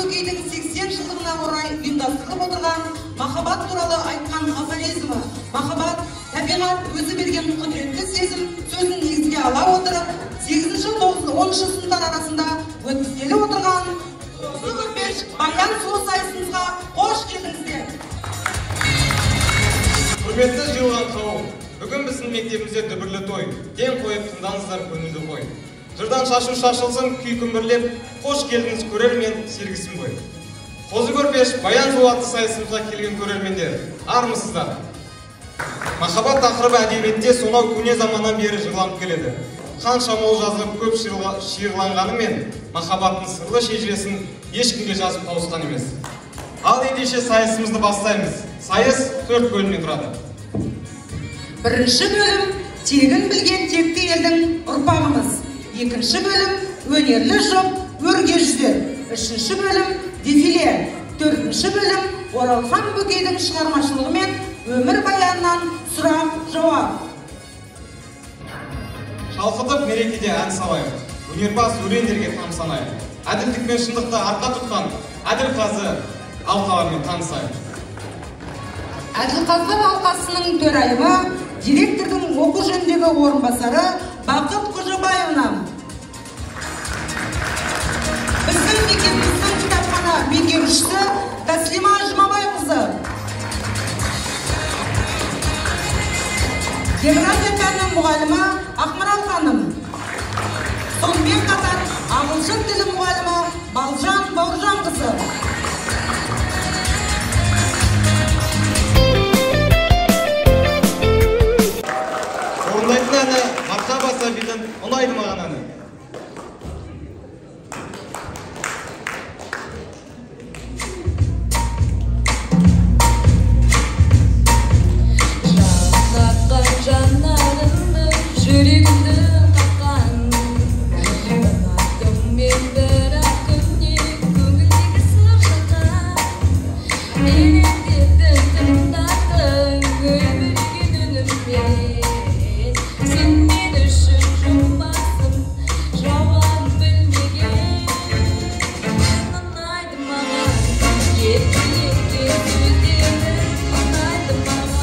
Бөкейдің 80 жылдығына орай ұйымдастырылып отырған махаббат туралы айтқан афоризмі, махаббат табиғат өзі берген құдіретті сезім сөзін негізге ала отырып, 8-ші, 10-шы сыныптар арасында өткізіліп отырған Қозы Көрпеш Баян сұлу сайысымызға қош келдіңіздер. Құрметті жиылған қауым, бүгін біздің мектебімізде дүбірлі той. Ден қойып тыңдаңыздар көңілді қой. Жырдан шашу шашылсын, күй күмбірлеп, қош келдіңіз көрермен сергісін бой. Қозы Көрпеш Баян сұлу атты сайысымызға келген көрермендер, армысыздар? Махаббат тақырыбы әдебиетте сонау көне заманнан бері жырланып келеді. Қанша мол жазып, көп шиырланғанымен махаббаттың сырлы шежіресін ешкімге жазып тауысқан емес. Ал ендеше сайысымызды бастаймыз. Сайыс 4 бөлімнен тұрады. Бірінші бөлім тегін білген текті елдің ұрпағымыз. Екінші бөлім өнерлі жұп өрге жүзер. Үшінші бөлім дефиле. Төртінші бөлім Оралхан Бөкейдің шығармашылығы мен өмір баянынан сұрақ жауап. Шалқытып мерекеде ән салайық, өнерпаз өрендерге тамсанайық. Әділдік пен шындықты арқа тұтқан әділ қазы алқалармен танысайық. Әділқазылар алқасының төрайымы директордың оқу жөніндегі орынбасары Бақыт Қожабаевна. Біздің мектебіміздің кітапхана меңгерушісі Тәслима Жұмабайқызы. География пәнінің мұғалімі Ақмарал ханым. Сонымен қатар ағылшын тілі мұғалімі Балжан Бауыржанқызы. Орындайтын әні Мархаба Сәбидің ұнайды маған әні. Жанарымды, жүрегімді қаққан, ұнаттым мен бірақ күнде көңілдегі сыр шаққан. Елеңдеттің, тыңдаттың үлбіреген үніңмен. Сен мен үшін жұмбақсың, жауабын білмеген. Ұнайды маған еркелеткен сөздерің, ұнайды маған.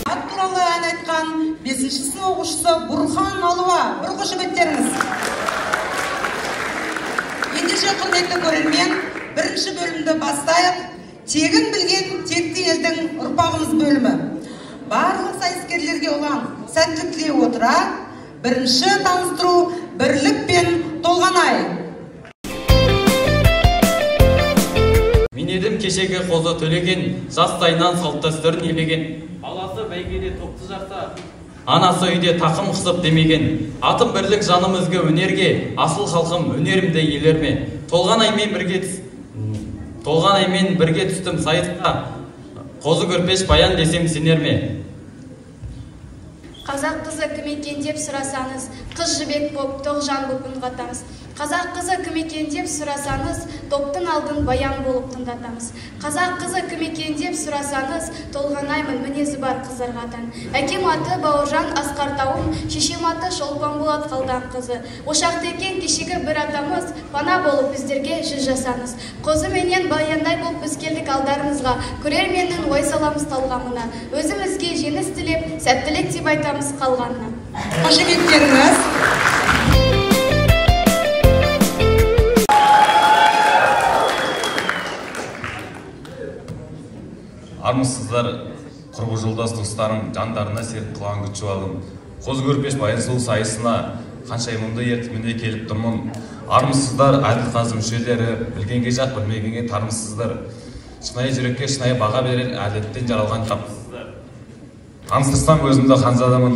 Ат туралы ән айтқан 5-ші сынып оқушысы Бұрхан Алуа. Бір қошеметтеріңіз. Ендеше құрметті көрермен, бірінші бөлімді бастайық. Тегін білген текті елдің ұрпағымыз бөлімі. Барлық сайыскерлерге ұлан сәттілік тілей отыра, бірінші таныстыру Бірлік пен Толғанай. Мен едім кешегі Қозы Төлеген, жастайынан салт дәстүрін елеген. Баласы бәйгеде топты жақса, анасы үйде тақым қысып демеген. Атым Бірлік, жаным ізгі өнерге, асыл халқым өнерімді елерме. Толғанаймен бірге түстім сайысқа, Қозы Көрпеш Баян десем сенер ме? Қазақ қызы кім екен деп сұрасаңыз, қыз жібек боп, тоғжан боп үн қатамыз. Қазақ қызы кім екен деп сұрасаңыз, топтың алдын баян болып тыңдатамыз. Қазақ қызы кім екен деп сұрасаңыз, Толғанаймын мінезі бар қыздарға тән. Әкем аты Бауыржан Асқар Тауым, шешем аты Шолпан Болат Қалдан қызы. Ошақты екен кешегі бір атамыз, пана болып біздерге жүз жасаңыз. Қозы менен баяндай болып біз келдік алдарыңызға, көрерменнің ой саламыз талғамына. Өзімізге жеңіс тілеп, сәттілік деп айтамыз қалғанына. Қошеметтеріңіз. Армысыздар, құрбы жолдас достарым, жандарына серік қылған күтші алдым. Қозы Көрпеш Баян сұлу сайысына Қаншайымымды ертіп міне келіп тұрмын. Армысыздар, әділ қазы мүшелері, білгенге жақ, білмегенге тармысыздар. Шынайы жүрекке шынайы баға берер, әділеттен жаралған жапсыздар. Таныстырсам өзімді ханзадамын,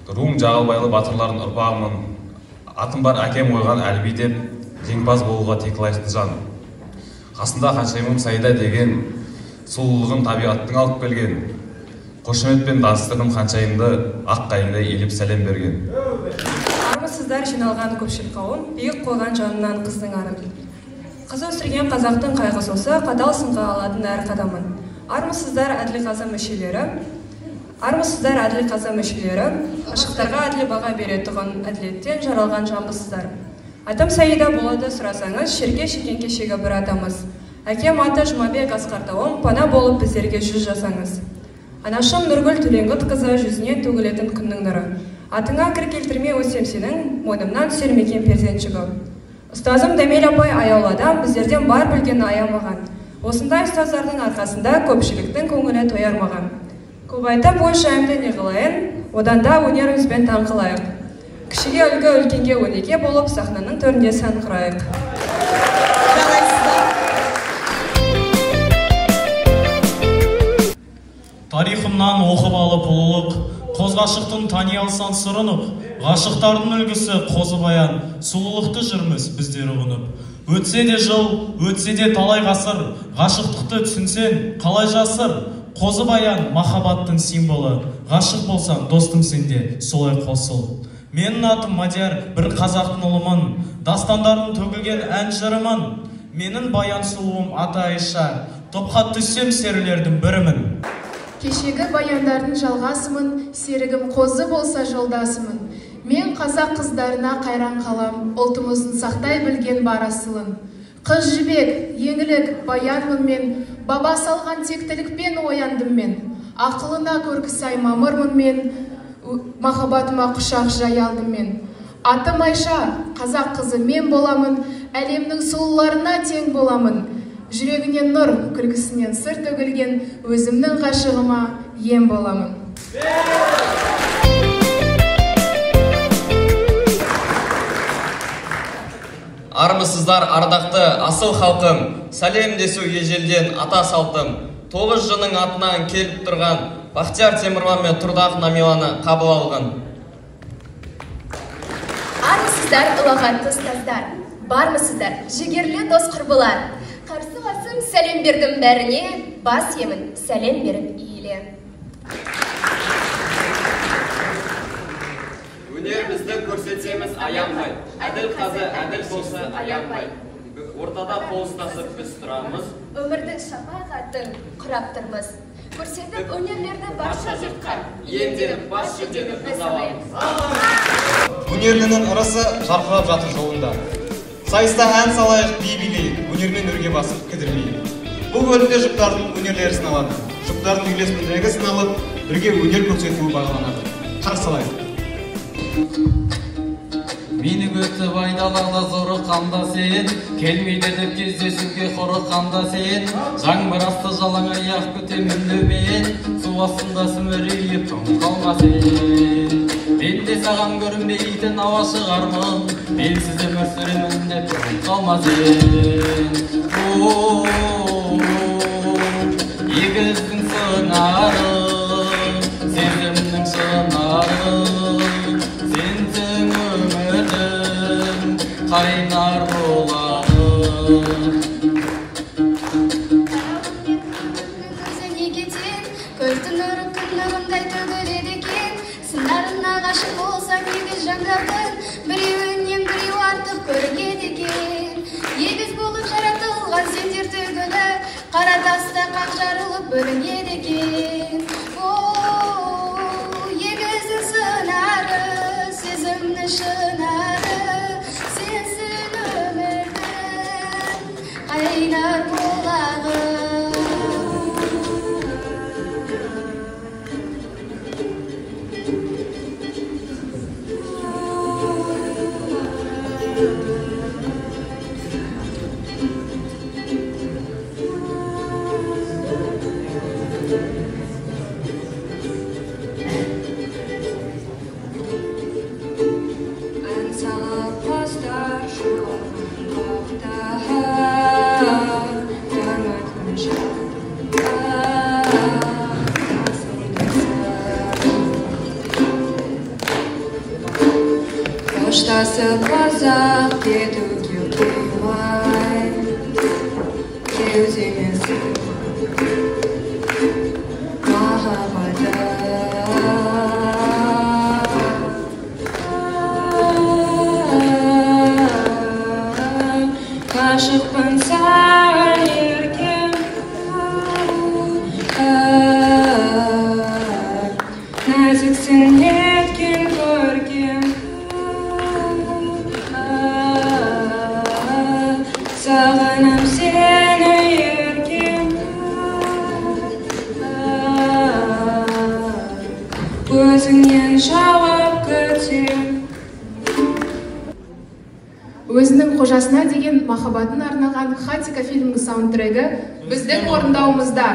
Рум Жағалбайлы батырлардың ұрпағымын. Атым бар әкем қойған Әліби деп, жеңімпаз болуға тек лайықты жан. Қасында Қаншайымым Саида деген Сұлулығын табиғаттың алып келген. Қошеметпен таныстырдым ханшайымды, ақ қайыңдай еліп сәлем берген. Армысыздар жиналған көпшіл қауым, биік қойған жанынан қыздың арын. Қыз өсірген қазақтың қайғысы осы, қатал сынға алатын әр қадамын. Армысыздар әділ мүшелері, армысыздар әділ қаза мүшелері, ғашықтарға әділ баға беретұғын әділеттен жаралған жанбысыздар. Атым Саида болады сұрасаңыз, шерге шеккен кешегі бір атамыз. Әкем аты Жұмабек Асқар тауым, пана болып біздерге жүз жасаңыз. Анашым Нұргүл Төленғыт қызы, жүзінен төгілетін күннің нұры. Атыңа кір келтірме өсем сенің, мойнымнан түсер ме екен перзент жүгі. Ұстазым Дәмел апай аяулы адам, біздерден бар білгенін аямаған. Осындай ұстаздардың арқасында көпшіліктің көңілі тояр маған. Көп айтып ой жайымды не қылайын, одан да өнерімізбен таң қылайық. Кішіге үлгі, үлкенге өнеге болып, сахнаның төрінде сән құрайық. Тарихымнан оқып алып ұлылық, қоз ғашықтың тани алсаң сырын ұқ, ғашықтардың үлгісі қозы баян, сұлулықты жүрміз біздер ұғынып. Өтсе де жыл, өтсе де талай ғасыр, ғашықтықты түсінсең қалай жасыр, қозы баян махаббаттың символы, ғашық болсаң достым сенде солай қосыл. Менің атым Мадияр, бір қазақтың ұлымын, дастандардың төгілген ән жырымын. Менің баян сұлуым аты Айша, топқа түссем серілердің бірімін. Кешегі баяндардың жалғасымын, серігім қозы болса жолдасымын. Мен қазақ қыздарына қайран қалам, ұлтымыздың сақтай білген бар асылын. Қыз жібек, еңлік, баянмын мен, баба салған тектілікпен ояндым мен. Ақылына көркі сай мамырмын мен, махаббатыма құшақ жая алдым мен. Атым Айша, қазақ қызы мен боламын, әлемнің сұлуларына тең боламын. Жүрегінен нұр, күлкісінен сыр төгілген, өзімнің ғашығыма ем боламын. Армысыздар ардақты асыл халқым, сәлемдесу ежелден ата салтым. 9 жының атынан келіп тұрған Бақтияр Темірлан мен Тұрдақ Намиланы қабыл алған. Армысыздар ұлағатты ұстаздар, бармысыздар жігерлі дос құрбылар. Қарсыласым сәлем бердім бәріне, бас емін сәлем беріп иіле. Өнерімізді көрсетеміз аянбай, әділ қазы әділ болса аянбай. Ортада қол ұстасып біз тұрамыз, өмірдің шапағатын құрап тұрмыз. Көрсетіп өнерлерді барша жұртқа, иемденіп бас жүлдені біз аламыз. Өнерлінің ырысы жарқырап жатыр жолында. Сайыста ән салайық, би билейік, өнермен өрге басып кідірмейік. Бұл бөлімде жұптардың өнерлері сыналады. Жұптардың үйлесімділігі сыналып, бірге өнер көрсетуі бағаланады. Қарсы алайық. Мені өтіп айналада зорыққанда сен, келмейді деп кездесуге қорыққанда сен, жаңбыр асты жалаң аяқ күтемін мен, су астында сүмірейіп тоңып қалма сен. Мен де саған көрінбейтін ауа шығармын, менсіз өмір сүремін деп тоңып қалма сен. Егіздің сыңары, сезімнің шынары, сенсің өмірдің қайнар бұлағы. Көзіне кетен, көлдің нұры күн нұрындай төгіледі екен. Сыңарына ғашық болсаң егіз жандардың, біреуінен біреу артық көрінеді екен. Егіз болып жаратылған сендер түгілі, қара таста қақ жарылып бөлінеді екен. Егіздің сыңары, сезімнің шынары, сенсің өмірдің қайнар бұлағы. Ән салып құстар шуағын қоқты, таң атқанша қоштасып ұзақ кетуге қимай, кеудеме сыймай. Нәзіксің неткен көркем, сағынып сені еркем, өзіңнен жауап күтем. Өзінің қожасына деген махаббатын арнаған «Хатико» фильмінің саундтрегі біздің орындауымызда.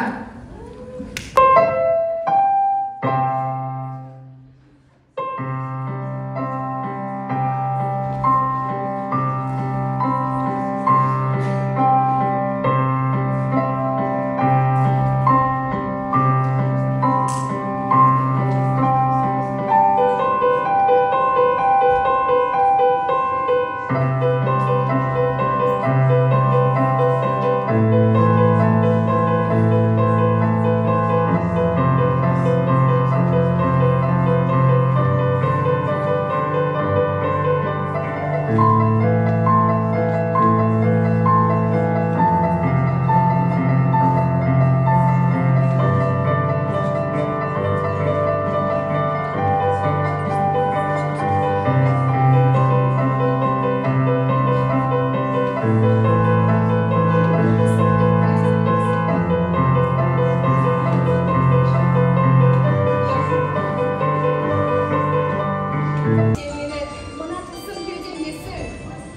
Сен мені мына тылсым кеудемдесің,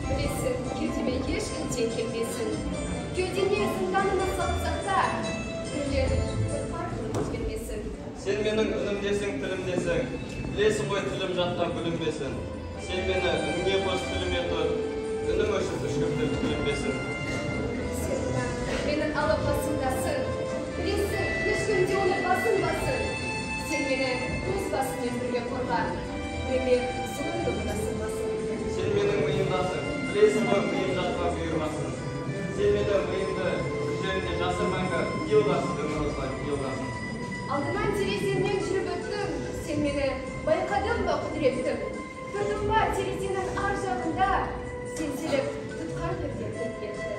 білесің, кеудеме ешкім тең келмесін. Кеудеңе зынданына салсақ та, түрлер бір парқын өзгермесін. Сен менің үнімдесің, тілімдесің, білесің ғой тілім жатқа бүлінбесін. Сен мені үніңе қос, тіліме тұр, үнім өшіп үшкіртіп күлінбесін. Сен мына менің алып басымдасың, білесің, ешкім де оны басынбасын. Сен мені өз басыңмен бірге қорға, деме зұлымдығына сынбасын. Сен менің миымдасың, білесің ғой миым жатқа бұйырмасын. Сен мені миымды бір жеріне жасырмаңдар, биылғасын өмір осылай биылғасын. Алдынан тереземнен жүріп өттім, сен мені байқадың ба құдіреттім? Тұрдым ба терезенің ар жағында, сен селеп тұтқан түрде кіріп кеттің.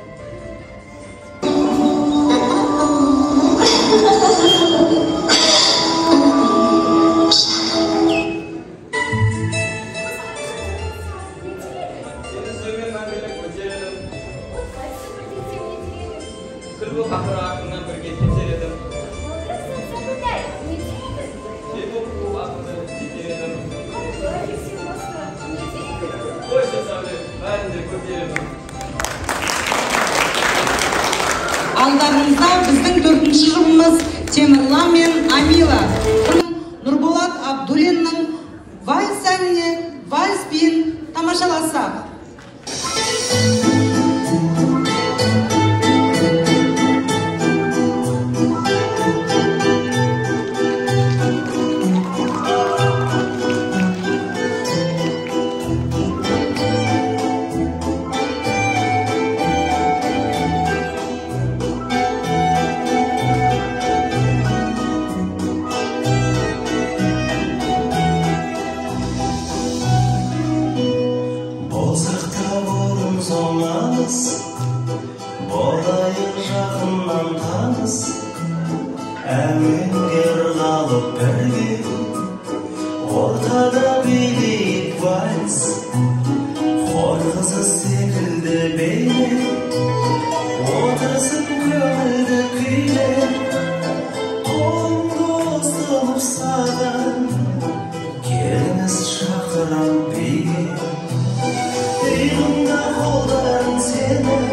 Сені сөймен мәңгілік өтер едім, Отқа түсіп бірден не дер едің? Күл боп ақыры артыңнан бірге кетер едім. Мөлдір сақылдай не дер едің? Жел боп қуып артыңды жетер едім. Қараңғыға келсең басына не дер едің? Қойшы сәуле, бәрін де көтер едім. Алдарыңызда біздің төртінші жұбымыз Темірлан мен Амила. Нұрболат Абдуллиннің вальс әніне вальс биін тамашаласақ. Болсақ та бұрын соңамыз, болайық жақыннан таныс, әуенге ырғалып бірге, ортада билейік вальс. Хор қызы секілді бейне, отырсын көңілді күйлеп, қолымды ұсынып саған, келіңіз шақырам биге. Иығымда қолдарың сенің,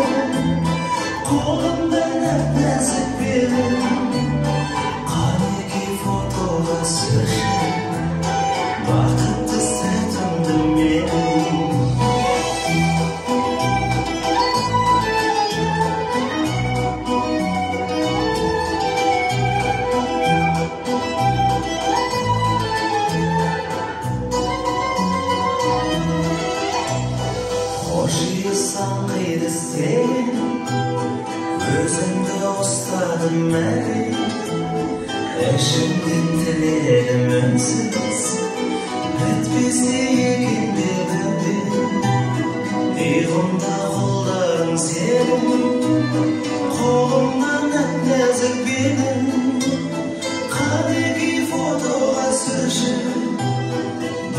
қолымда нәп-нәзік белің, қанекей фотоға түсірші, бақытты сәтімді менің. Хош иіс аңқиды сен, өзіңді ұстадым әрең, ішімнен тіледім үнсіз, бітпесе екен дедім мен. Иығымда қолдарың сенің, қолымда нәп-нәзік белің, қанекей фотоға түсірші,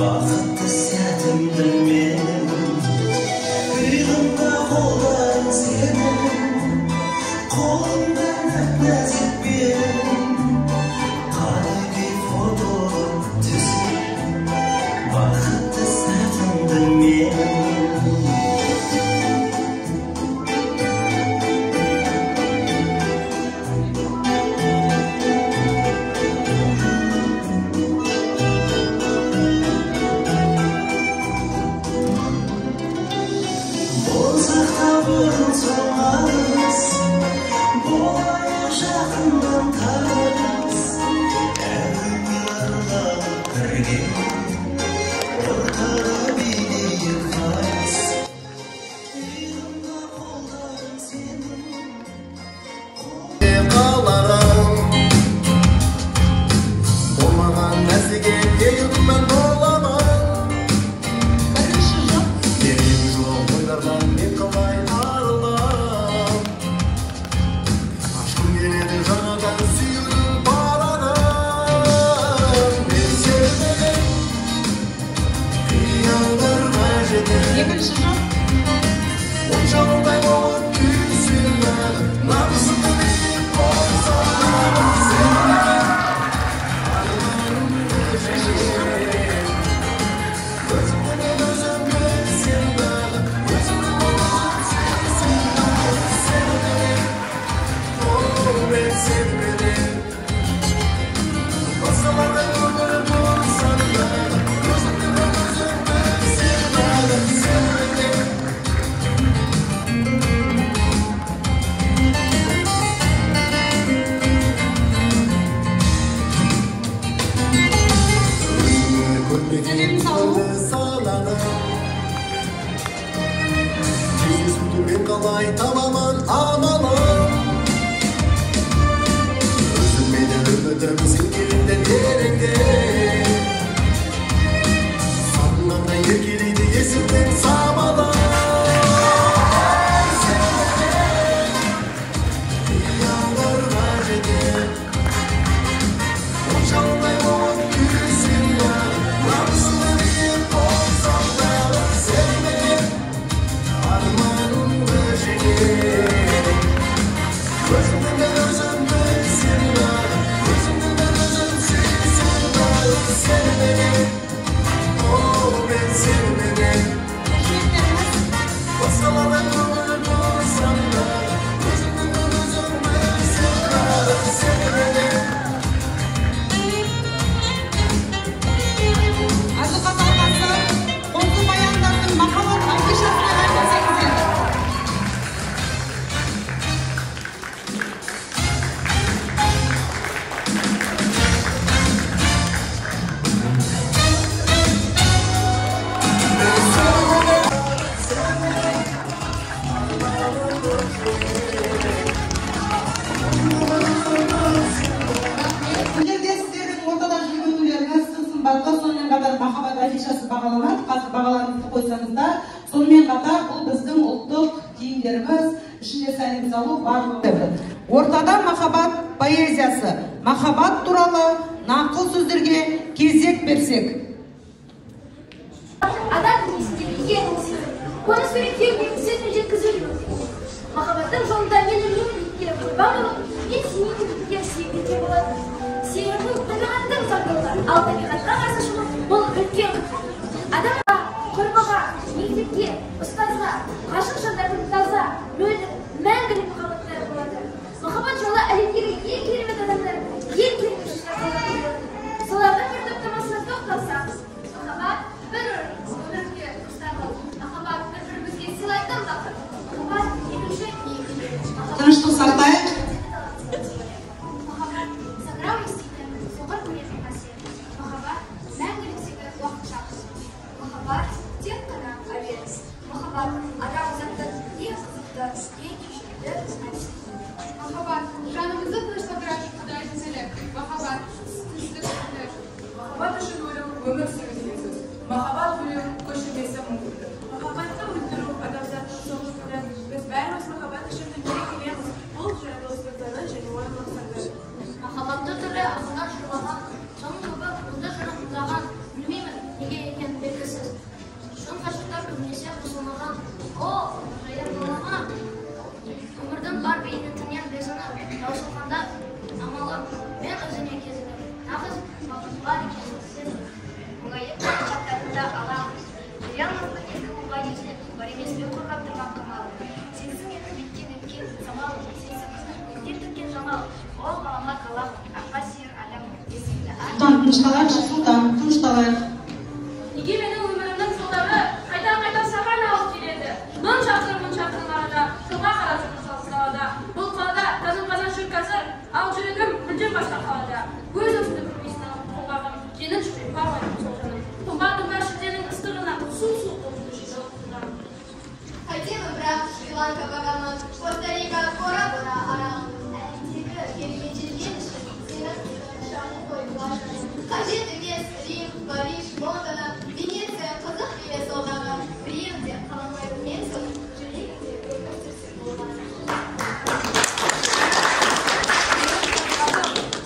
Бақытты сәтімді менің, иығымда қолдарың сенің, қолыңда нәп-нәзік белің, қанекей фотоға түсіп, бақытты сәтімді менің. Болсақ та бұрын соңғамыз, болайық жақыннан таныс, әуенге арналып бірге, ортада билейік вальс. Иығымда қолдарың сенің, қаларым болмаған нәрсеге не үміт боламын? Бірінші жұп. Керегі жоқ ойлардан мен қалай арылам? Ашқым келеді жаңадан сүюдің парағын. Мен сенімен қиялдарға жетем, Екінші жұп. он жалындай болып күйсем, намысымды биік қойсам, сенімен арманымды жетем. Өзімді мен өзім білсем дағы, өзімді болып сүйсем дағы, сеніменен, о, мен сеніменен. Басқаларға көңіл бұрсам дағы, өзімді мен өзім білсем дағы, сеніменен. Өзіңе көрмеген Сәлем салу. күнді сананы, кездесуді мен қалай табамын амалын? Үзілмейді үмітім сенгеннен еректе, сағынғанда еркелейді есімнің самалы. Сенімен қиялдарға жетем, он жалындай болып күйсем дағы, намысымды биік қойсам дағы, сеніменен арманымды жетем. Өзімді мен өзім білсем дағы, өзімді мен өзім сүйсем дағы, сеніменен, о, мен сеніменен. Қошеметтеріңіз. Басқаларға көңіл бұрсам дағы, өзімді мен өзім білсем дағы, сеніменен. Әділқаз алқасы қозы баяндардың махаббат афишасына ән берсеңіздер. Бұл жерде сіздердің ортада жүріп өтулеріңіз сын сымбатты, сонымен қатар махаббат афишасы бағаланады. Қазір бағаларыңызды қойсаңыздар, сонымен қатар бұл біздің ұлттық киімдеріміз, ішінде сәлем салу барлығы. Ортада махаббат поэзиясы, махаббат туралы нақыл сөздерге кезек берсек. Адам дүниесіндегі ең ұлы сезім. Оны суреттеу мен сөзбен жеткізу де мүмкін. Махаббаттың жолында мен өлемін дейтіндер құрбан болып, мен сүймеймін дейтіндер сүймеуге болады. Себебі бұл табиғаттың заңдылығы, ал табиғатқа қарсы шығу бұл үлкен құдірет. Адамға, құрбыға, мектепке, ұстазға, ғашық жандардың таза, мөлдір, мәңгілік махаббаттары болады. Махаббат жолы әлемдегі ең керемет адамдар, ең керемет жандар болады. Солардың бір топтамасына тоқталсақ, махаббат бір өмірге ұстамыл, махаббат бір бірімізге сыйлайтын бақыт, махаббат екінші Тыныштық сақтайық. Махаббат саңырау еститін, соқыр көретін қасиет, махаббат мәңгілік Сұлтан, тынышталайықшы, Сұлтан, тынышталайық. Неге менің өмірімнің жолдары қайта-қайта саған алып келеді? Мың шақырым, мың шақырым арада, жолға қарап жүрміз алыс далада. Бұл қалада тазым қазан жүр қазір, ал жүрегім мүлдем басқа қалада. Өз өзіңді көрмейсің қонғағым, сенің жүрек бармайтын сол жаным. Тоңбадым ба шілденің ыстығына, су-суық болып жиналып тұрған. Қайтемін бірақ Шри-Ланка бағамы, Коста-Рика, Бора-Бора аралым. Әлемдегі керемет желген үшін сенің шамы ғой бұлашым. Қажет емес Рим, Париж, Лондона, Венеция, қызық емес ол дағы. Білемін де қаламаймын мен соны, жүрегімде өмір сүрсем болғаны.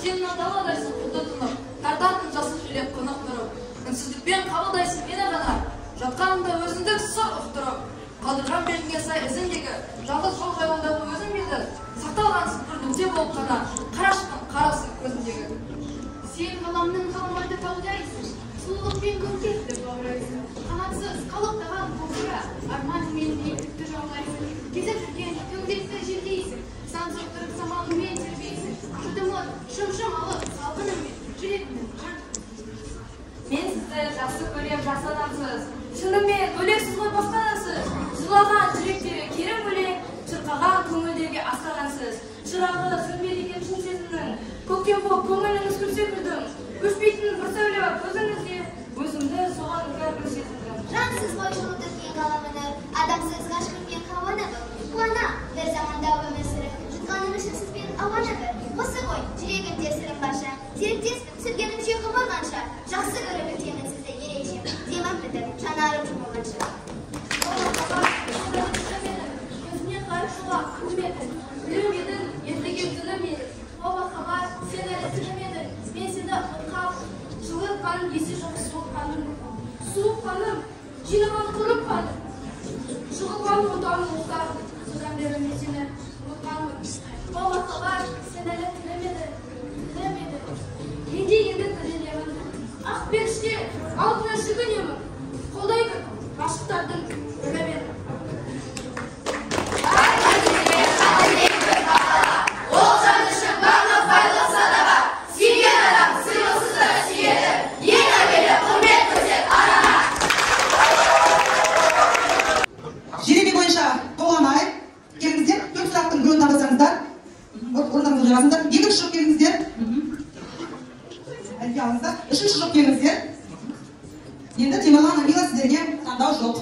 Сен мына даладайсың құдды тұнып, тартатын жасыл желек қонақ тұрып, үнсіздікпен қабылдайсың мені ғана, жатқанымда өзіндік сыр ұқтырып, қалдырған белгіге сай ізімдегі, жалғыз жол жайлаудағы өзің беді, сақталғансың бір нүкте болып қана, қарашықтың қарасы көзіндегі. Сен ғаламның ғаламаты таудайсың, сұлулықпен көкетті баурайсың, қанатсыз қалықтаған құлпыра, арманыңмен биіктікті жаулайсың, кезіп жүрген төңіректі желдейсің, сан соқтырып самалыңмен тербейсің, жұтымын шым-шым алып салқыныңмен жүрегімнің жан. Мен сізді жақсы көрем, жақсы адамсыз. Шынымен бөлексіз ғой басқанасыз. Жылаған жүректерге керім өлең, шырқаған көңілдерге асқанасыз. Шырағы сөнбейді екен шын сезімнің. Көктем болып көңіліңіз күлсе күлдім. Өшпейтін бір сәуле бар көзіңізде, өзімді соған іңкәр сезіндім. Жансыз ғой жылытып кең ғаламыны, адамсыз ғашқын мен хауаны бұл. Қуана, бір заманда өмір сүріп, жұтқаным үшін сізбен ауаны бір. Осы ғой, жүрегімде сырым барша, серіктеспін сүргенімше ғұмыр қанша. Жақсы көріп өтемін сізді ерекше, демім бітіп, жанарым жұмылғанша. Көзіне қарып жылап күлмедің, білмедің ентігем түні менің. О махаббат, сен әлі тірі ме едің? Мен сені ұмытқам, жылытқаным есе жоқ суық қаным. Суық қаным, жинаған құрып қаным, жығылған отаның оқтарын. Содан бері мен сені ұмытқанмын. О махаббат, сен әлі тірі ме едің? Тірі ме едің? Енді енді тірілемін. Ақ періште, алдына жүгінемін. Қолдай көр, ғашықтардың бірі мен. Ол жан үшін барлық байлық садаға. Сүйген адам сыйлықсыз да сүйеді. Ең әуелі құрмет көрсет анаға. Жеребе бойынша Толғанай, келіңіздер, төрт сұрақтың біреуін таңдасаңыздар, орындарыңызға жайғасыңыздар. Екінші жұп келіңіздер. Әлгі алыңыздар. Үшінші жұп келіңіздер. Енді Темірлан, Амила, сіздерге таңдау жоқ.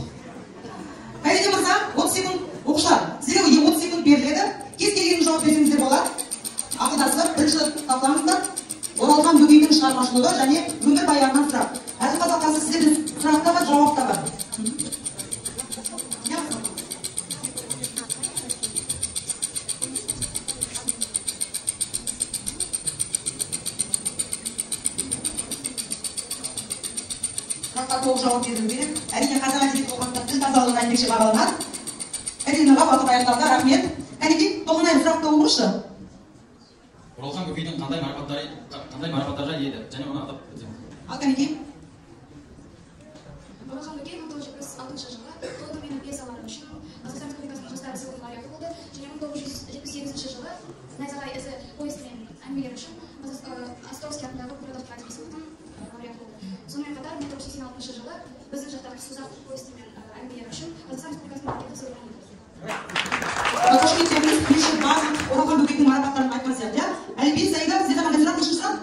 Қайреке мырза, 30 секунд, оқушылар, сіздерге 30 секунд беріледі. Кез келген жауап берсеңіздер болады. Ақылдасып, бірінші талқылаңыздар. Оралхан Бөкейдің шығармашылығы және өмірбаянынан сұрақ. Әділ алқасы, сіздерде сұрақ та бар, жауап та бар. Сұраққа толық жауап беру керек. Әрине, қазақ әдебиеті болғандықтан тіл тазалығына ерекше бағаланады. Кәденаға уақыт аяқталды, рахмет. Кәнекей, Толғанай, сұрақты оқыңызшы. Оралхан Бөкейдің қандай марапаттарға ие еді және оны атап өтсеңіз. Ал кәнекей. Оралхан Бөкей 1976 жылы «Толды менің пьесаларым» үшін Қазақстан Республикасының жастар сыйлығының лауреаты болды және 1978 жылы «Найзағай ізі» повесі мен әңгімелері үшін Островский атындағы Бүкілодақтық әдеби сыйлықтың лауреаты болды. Сонымен қатар 1986 жылы «Біздің жақтағы Созақ» повесі мен әңгімелері үшін Қазақстан Республикасының мемлекеттік сыйлығын алды. Қошеметтеріңіз бірінші барлық Оралхан Бөкейдің марапаттарын айтқан сияқты, иә? Әліби, Саида, сіздерде қандай сұрақ? Нешінші сұрақ?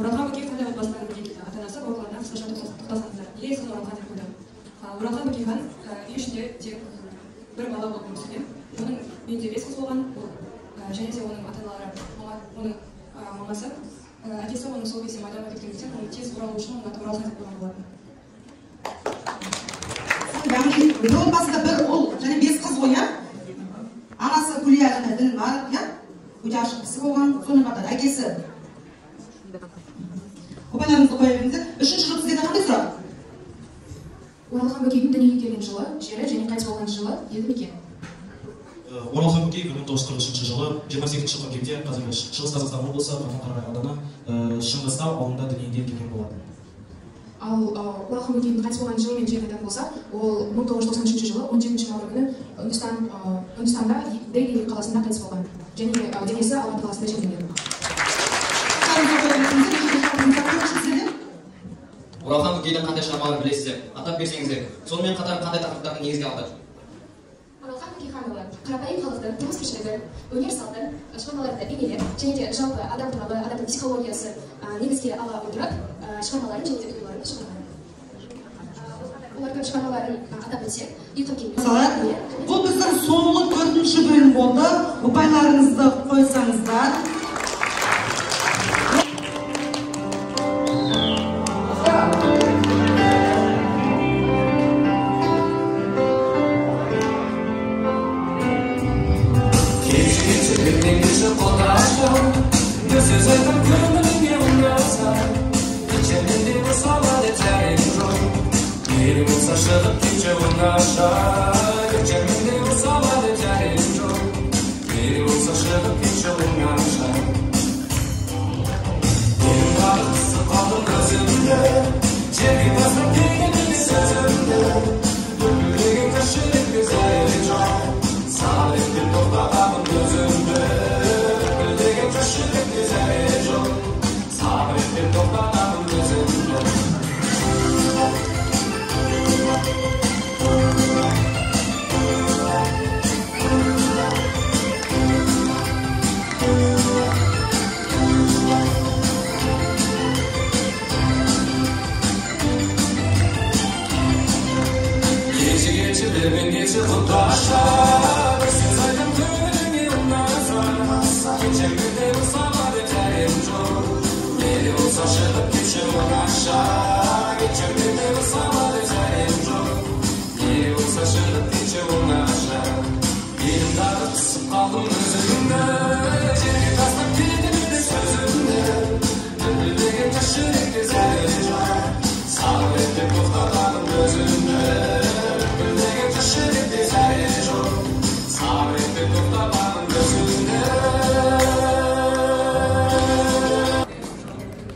Оралхан Бөкей қандай отбасынан дүниеге келді? Ата-анасы бауырларына қысқаша тоқталсаңыздар. Неге есімін Оралхан деп қойды? Оралхан Бөкейхан үй ішінде тек бір бала болып өмір сүрген. Оның үйінде 5 қыз болған. Және де оның ата-аналары, оның мамасы, әкесі оның сол кезде майданға кеткендіктен, оның тез оралу үшін оның аты Оралхан деп қойған болатын. Яғни бір отбасында бір ұл және 5 қыз ғой, иә? Анасы Гүлия және Ділмар, иә? Өте ашық кісі болған. Сонымен қатар әкесі. Ұпайларыңызды қоя беріңіздер. Үшінші жұп, сіздерде қандай сұрақ? Оралхан Бөкейдің дүниеге келген жылы, жері және қайтыс болған жылы, елді мекен. Оралхан Бөкей 1943 жылы 28 қыркүйекте қазіргі Шығыс Қазақстан облысы Қатон-Қарағай ауданы Шыңғыстау ауылында дүниеге келген болатын. Ал Оралхан Бөкейдің қайтыс болған жылы мен жерін айтатын болсақ, ол 1993 жылы 17 мамыр күні Үндістанда Дели қаласында қайтыс болған және денесі Алматы қаласында жерленген. Оралхан Бөкейдің қандай шығармаларын білесіздер? Атап берсеңіздер. Сонымен қатар қандай тақырыптарды негізге алды? Оралхан Бөкейханұлы қарапайым халықтың тұрмыс тіршілігі, өнер салтын шығармаларында бейнелеп, және де жалпы адам туралы, адамның психологиясы негізге ала отырып, шығармаларын және де туындыларын шығарған. Олардың шығармаларын атап өтсек, ұйқы кең. Бұл біздің соңғы 4-ші бөлім болды. Ұпайларыңызды қойсаңыздар.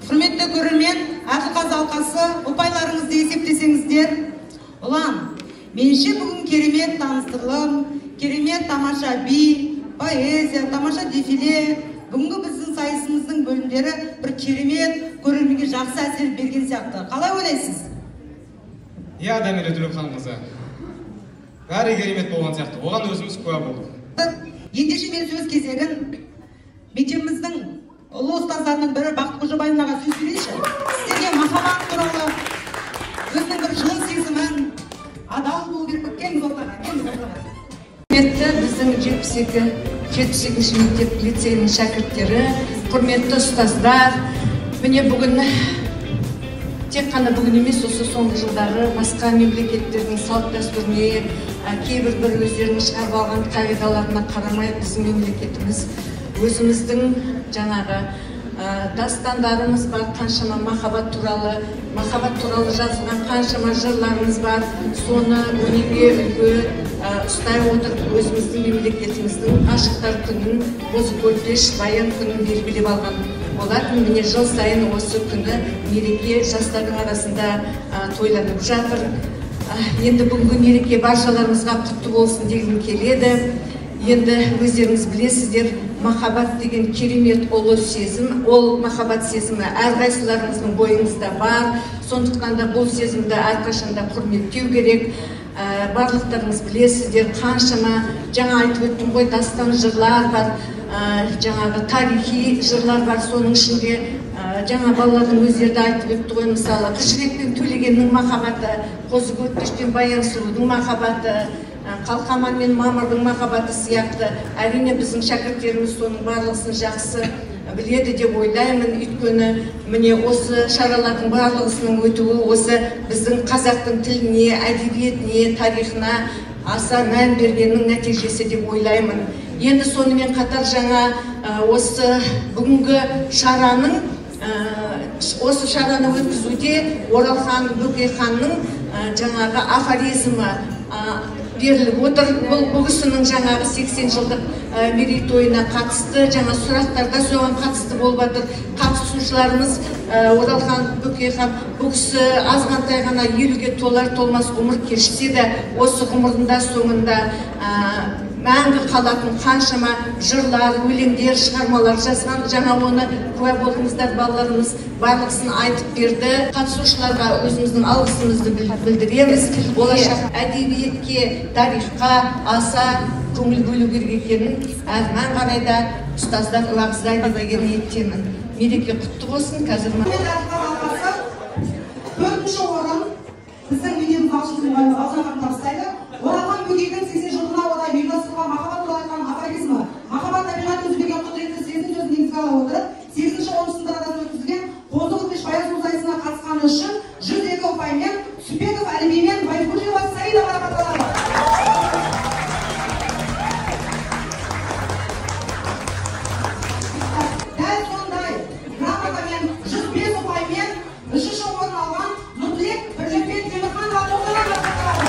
Құрметті көрермен, Әділқазы алқасы, ұпайларыңызды есептесеңіздер. Ұлан, меніңше бүгін керемет таныстырылым, керемет тамаша би, поэзия, тамаша дефиле. Бүгінгі біздің сайысымыздың бөлімдері бір керемет көрерменге жақсы әсер берген сияқты. Қалай ойлайсыз? Иә, Дәмелі Төлеуханқызы, бәрі керемет болған сияқты. Оған өзіміз куә болдық. Ендеше мен сөз кезегін мектебіміздің ұлы ұстаздарының бірі Бақыт Қожабаевнаға сөз берейінші. Сіздерге махаббат туралы өзінің бір жылы сезімін, адал болу керек. Келіңіз ортаға, келіңіз ортаға. Құрметті біздің 72-ші мектеп лицейінің шәкірттері, құрметті ұстаздар, міне бүгін тек қана бүгін емес, осы соңғы жылдары басқа мемлекеттердің салт дәстүріне, кейбір бір өздерінің шығарып алған қағидаларына қарамай біздің мемлекетіміз өзіміздің жаңағы дастандарымыз бар, қаншама махаббат туралы жазылған қаншама жырларымыз бар, соны өнеге үлгі ұстай отырып өзіміздің мемлекетіміздің ғашықтар күнін, Қозы Көрпеш Баян күнін белгілеп алған болатын. Міне жыл сайын осы күні мереке жастардың арасында тойланып жатыр. Енді бүгінгі мереке баршаларымызға құтты болсын дегім келеді. Енді өздеріңіз білесіздер, махаббат деген керемет ұлы сезім. Ол махаббат сезімі әрқайсыларыңыздың бойыңызда бар. Сондықтан да бұл сезімді әрқашанда құрметтеу керек. Барлықтарыңыз білесіздер, қаншама жаңа айтып өттім ғой, дастан жырлар бар, жаңағы тарихи жырлар бар. Соның ішінде жаңа балалардың өздері де айтып өтті ғой, мысалы Қыз Жібек пен Төлегеннің махаббаты, Қозы Көрпеш пен Баян сұлудың махаббаты, Қалқаман мен Мамырдың махаббаты сияқты. Әрине біздің шәкірттеріміз соның барлығысын жақсы біледі деп ойлаймын. Өйткені міне осы шаралардың барлығысының өтуі осы біздің қазақтың тіліне, әдебиетіне, тарихына аса мән бергеннің нәтижесі деп ойлаймын. Енді сонымен қатар жаңа осы бүгінгі шараның, осы шараны өткізуде Оралхан Бөкейханның жаңағы афоризмі беріліп отыр. Бұл кісінің жаңағы 80 жылдық мерейтойына қатысты жаңа сұрақтарда соған қатысты болып жатыр. Қатысушыларымыз Оралхан Бөкейхан бұл кісі азғантай ғана 50-ге толар толмас ғұмыр кешсе де, осы ғұмырында соңында Мәңгі қалатын қаншама жырлар, өлеңдер, шығармалар жазған. Жаңа оны куә болдыңыздар, балаларымыз барлығысын айтып берді. Қатысушыларға өзіміздің алғысымызды білдіреміз. Болашақ әдебиетке, тарихқа аса көңіл бөлу керек екенін әрмен қарай да ұстаздар уағыздайды деген ниеттемін. Мереке құтты болсын. Қазір 4-ші орын біздің мектебіміз басшысы мұғалімі Балжан ханым табыстайды. Оралхан Бөкейдің 80 жылдығына орай ұйымдастырылған махаббат туралы айтқан афоризмі махаббат табиғат өзі берген құдіретті сезім сөзін негізге ала отырып 8-ші 10 сыныптар арасында өткізілген Қозы Көрпеш Баян сұлу сайысына қатысқаны үшін 102 ұпаймен Сүпбеков Әліби мен Байқожинова Саида марапатталады. Дәл сондай грамотамен 105 ұпаймен 3-ші орын алған Нұртілек Бірлікпен Темірханова Тоқтар марапатталады.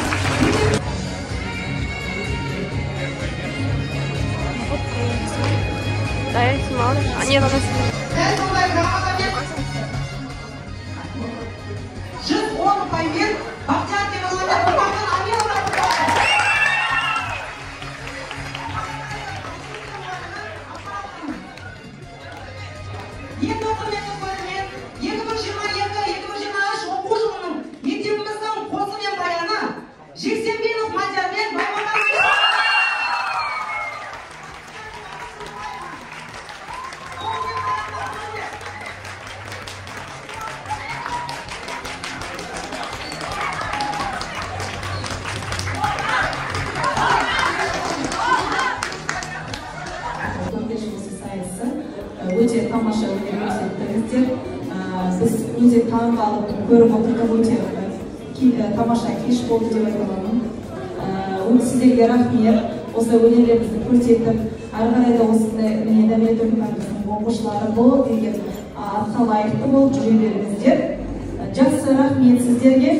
Да, я снимала. А нет, она снимала. Дәл сондай грамотамен 110 ұпаймен Бақтияр Темірлан мен Нұрмахан Аминов марапатталады. Енді құрметті көрермен, 2022-2023 оқу жылының мектебіміздің қозы мен баяны Жексенбинов Мадияр мен Баймағамбет. Өте тамаша өнер көрсеттіңіздер. Біз өте таңғалып көріп отырдық, өте тамаша кеш болды деп айта аламын. Сіздерге рахмет, осы өнерлеріңізді көрсетіп, ары қарай да осындай міне Дәмелі Төркембаевтың оқушылары болып деген атқа лайықты болып жүре беріңіздер. Жақсы, рахмет сіздерге.